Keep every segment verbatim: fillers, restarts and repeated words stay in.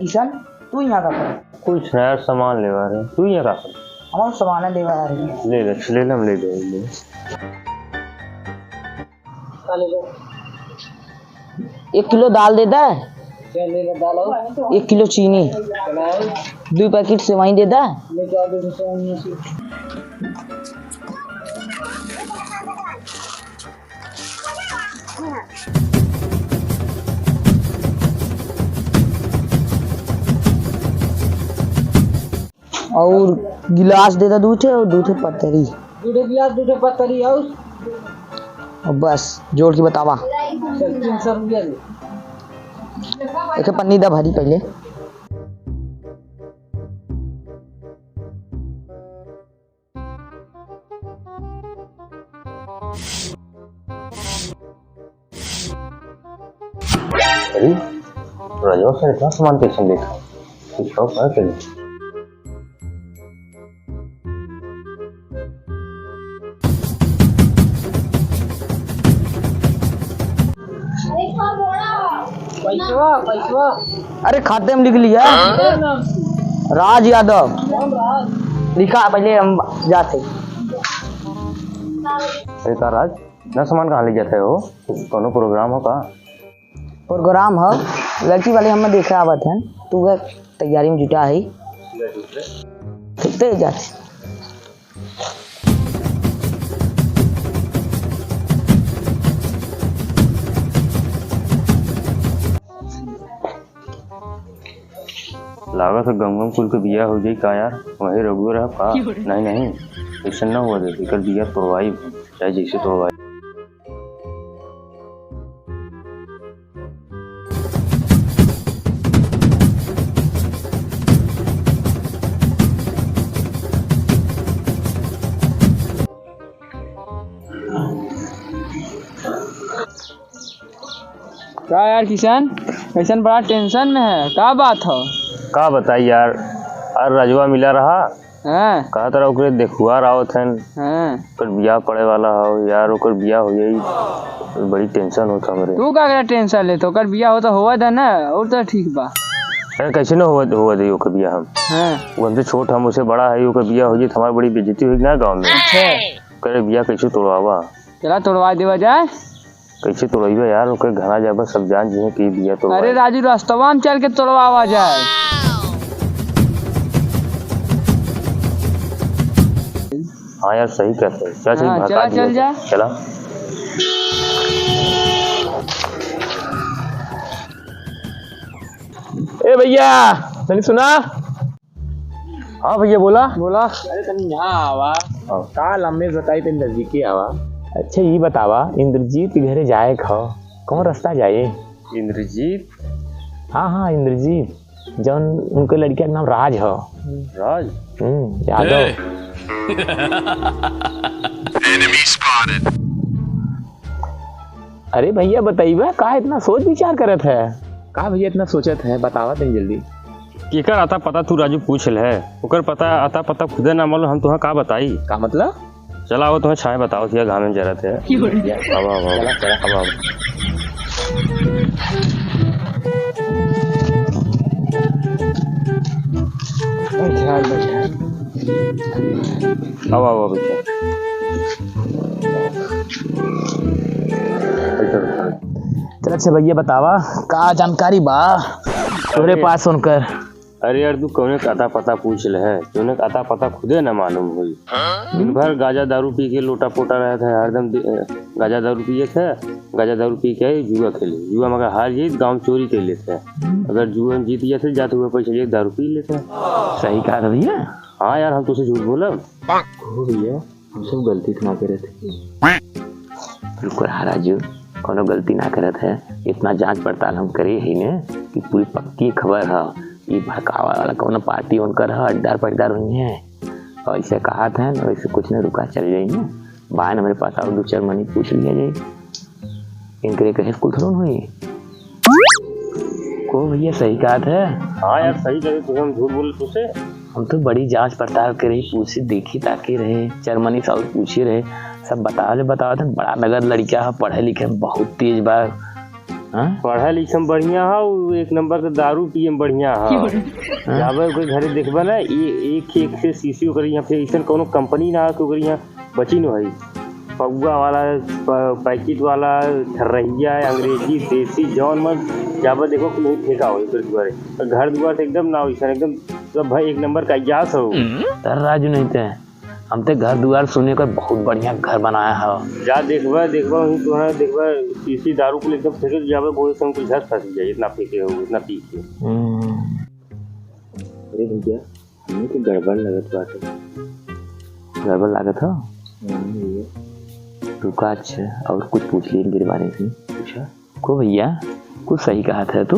किशन, तू यहाँ का कर? कुछ ना यार, सामान लेवा रहे। तू यहाँ का कर? हमारा सामान लेवा रहे। ले ले, ले ले, हम ले ले, ले। एक किलो दाल दे दे। चल, ले ले दाल और। एक किलो चीनी। चल आए। दो पैकेट सेवई दे दे। ले जाओ, दो सौ उन्नीस। और गिलास दे दे दू ठे और दू ठे पतरी। दू ठे गिलास, दू ठे पतरी और? और बस, जोड़ के बतावा। चल, तीन सौ रुपया दे। एक पन्नी दा भरी पहले। अरे, रजवा से इतना सामान कैसे लेता? कुछ शौक है क्या? पैसवा, पैसवा। अरे, खाते में लिख लिया। राज यादव। लिखा, पहले हम जाते। अरे, का राज? इतना सामान कहाँ ले जाते हो? कुछ कोनो प्रोग्राम हो का? प्रोग्राम हो, लड़की वाले हमें देखे आवत हैं, तू वह तैयारी में जुटा है। ठीक, ते जाते। लागत है गम गम कुल के बियाह हो जाई का यार? वही रघुए रह का? नहीं, नहीं, ऐसा ना हुआ दे, एकर बियाह तोड़वाई, चाहे जैसे तोड़वाई। का यार किशन, कैसन बड़ा टेंशन में है, का बात हो? का बताई यार, अरे रजवा मिला रहा, हाँ। कहत रहा ओकरे देखुआर आवत हन, हाँ। ओकर बियाह पड़े वाला हो यार, ओकर बियाह हो जाई, बड़ी टेंशन होत हमरे। तू का टेंशन लेत, ओकर बियाह हो तो होवा दे ना, और तो ठीक बा। अरे कैसे ना होवा, होवा दे ओकर बियाह हम? हाँ। वो हमसे छोट, हम उसे बड़ा है, ओकर बियाह हो जाई तो हमार बड़ी बेइज्जती होई ना गाँव में। अच्छा। करे बियाह कैसे तोड़वावा? चला तोड़वा देवा जाए। कैसे तोड़इबे यार, ओके घरा जाबे, सब जान जिहे कि बिया तोड़वा। अरे राजू, रस्तवा में चल के तोड़वावा जाए। हाँ यार, सही कहते हैं। चल, चल, हाँ, भगा चला, दिया चल जाए। जा। चला। ए भैया, तनी सुना। हाँ भैया, बोला। बोला। अरे, तनी यहाँ आवा। हाँ। का लम्बे बताई, तनी नजदीकी आवा। अच्छा, ई बतावा, इंद्रजीत के घरे जाए क ह, कौन रास्ता जाए? इंद्रजीत? हाँ, हाँ, इंद्रजीत, जौन उनके लड़किया के नाम राज ह। राज? हम्म, यादव। ए! Enemy spotted। अरे भैया, बतइबा का इतना सोच विचार करत है? का भैया इतना सोचत है, बतावा तनी जल्दी। केकर आता पता तू राजू पूछ ले, ओकर पता, आता पता खुदे ना मालूम, हम तुहाँ का बताई? का मतलब? चला, वो तुहाँ छाए बताओ थिया, घामे में जरत है। क्यों रे? आवा, आवा, आवा। चला, चला। आवा, आवा। बैठा, बैठा। आवा, आवा, बैठा। बैठा, बैठा। चल, अच्छा भैया, बतावा, का जानकारी बा तोहरे अरे। पास उनकर? अरे यार, तू कौने का अता पता पूछ ले है, तूने का अता पता खुदे ना मालूम होई। दिन भर गांजा दारू पी के लोटा पोटा रहत है, हरदम दि-, गांजा दारू पिए थे, गांजा दारू पी के आई, जुआ खेले, जुआ में अगर हार जाई, गाँव चोरी कर लेते हैं, अगर जुआ में जीत जाते, जाते हुए पैसा लिए दारू पी लेते हैं। सही कहा था भैया। हाँ यार, हम तुझसे झूठ बोलब? ओ भैया, हम सब गलती तो ना करत है। बिल्कुल हाँ राजू, कोनो गलती ना करत है। इतना जांच पड़ताल हम करे ही ने कि पूरी पक्की खबर है। ई भड़कावा वाला कोनो पार्टी उनकर है, अड्डार पड्डार हुई है। और ऐसे कहा था ना, वैसे कुछ नहीं, रुका, चल जाई ना। बायन हमरे पास और दो चार मनी पूछ लिया जाए। इनकरे कहे कुल थोड़न होई। को भैया सही कहत है। हाँ यार, सही कहे, तुझे हम झूठ बोले तुझसे। हम तो बड़ी जांच पड़ताल करे, पूछे, देखी ताके रहे, चरमनी साहब पूछे रहे, सब बतावे बतावत है, बड़ा नगद लड़का है, पढ़े लिखे में बहुत तेज बा। हाँ? पढ़े लिखे में बढ़िया हौ, एक नंबर के दारू पिए में बढ़िया हौ। हाँ? जाबे ओकरे घरे देखबे ना, ए-, एक, एक से शीशी ओकरे यहाँ पे अइसन कौनो कंपनी ना हो कि ओकरे यहाँ बची न होई। पौवा वाला, प-, पैकेट वाला, थर्रहिया, अंग्रेजी, देसी, जौन मन जाबे देखो कि नहीं फेंका होई ओकरे दुआरे। घर दुआर से एकदम ना वइसन, एकदम सब भाई एक नंबर का अय्याश हौ। तर राजू नहीं ते, हम ते घर दुआर सुने का बहुत बढ़िया घर बनाया है। जा देखबा, देखबा, वहीं तोहरा देखबा, शीशी दारू कुल एकदम फेंके जाबे, गोड़े से कुल झस फंस जाए, इतना फेंके हो, इतना पी के। हम्म। अरे भैया, हमने के गड़बड़ लगत बाटे। गड़बड़ लागत हो? हाँ भैया। रुका, अच्छा, और कुछ पूछ लिए इनके बारे में। पूछा। को भैया, कुछ सही कहत है तू?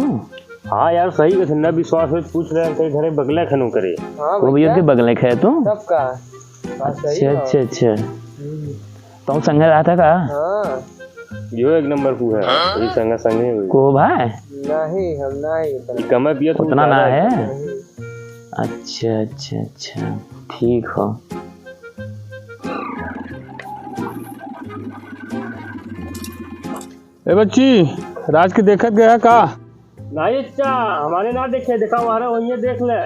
हाँ यार, सही कहत है, न विश्वास हो तो पूछ ले, इनके घरे बगले खनु करे। हाँ को भैया, भैया। के बगले खे तू? तब का? बात सही अच्छा, है। अच्छा, अच्छा। हम्म। तो संगे रहत है का? हाँ। यो एक नंबर को है, हाँ? वही संगे संगे हुई। को भाई? नहीं, हम नहीं उतना। ये कमे पियत उतना ना ज्यादा है? नहीं। अच्छा, अच्छा, अच्छा, ठीक हो। ए बच्ची, राज के देखत गया का? नहीं चच्चा, हमारे ना देखे, देखा वहाँ वहीं देख ले।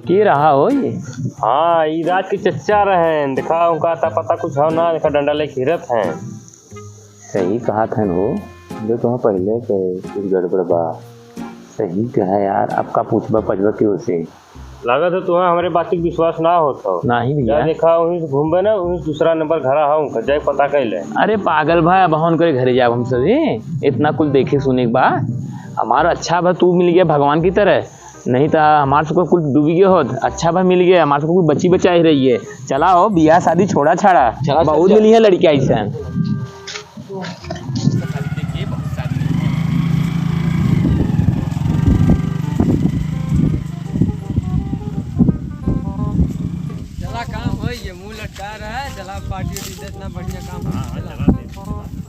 के रहा हो ये? हाँ, ई राज के चच्चा रहेन। देखा, उनका अता पता कुछ हो ना, देखा, डंडा लेके हिरत हैं। सही कहत हन हो, जो तुम पहले के कुछ गड़बड़ बा। सही कहा यार, अब का पूछबा पजबा के ओसे? लागत है तुहा हमरे बात के विश्वास ना होत हो। नहीं भैया। जा देखा, वहीं से घूमबे ना, वहीं से दूसरा नंबर घरा हो उनका, जाए पता कर ले। अरे पागल भाई, अब हम उनके घरे जाब हम सभी? इतना कुल देखे सुने के बा। हमारा अच्छा भा तू मिल गया भगवान की तरह, नहीं तो हमार सबको कुल डूबी गए होत। अच्छा भा मिल गया, हमार सबको कुल बची बचाई रही है। चला हो, बियाह शादी छोड़ा छाड़ा, चला, बहुत चल, मिली है लड़कियां ऐसे। चला काम हो, ये मुंह लटका रहा है, चला पार्टी उर्टी दे, इतना बढ़िया काम हो, हाँ, हाँ, चला। चला दे।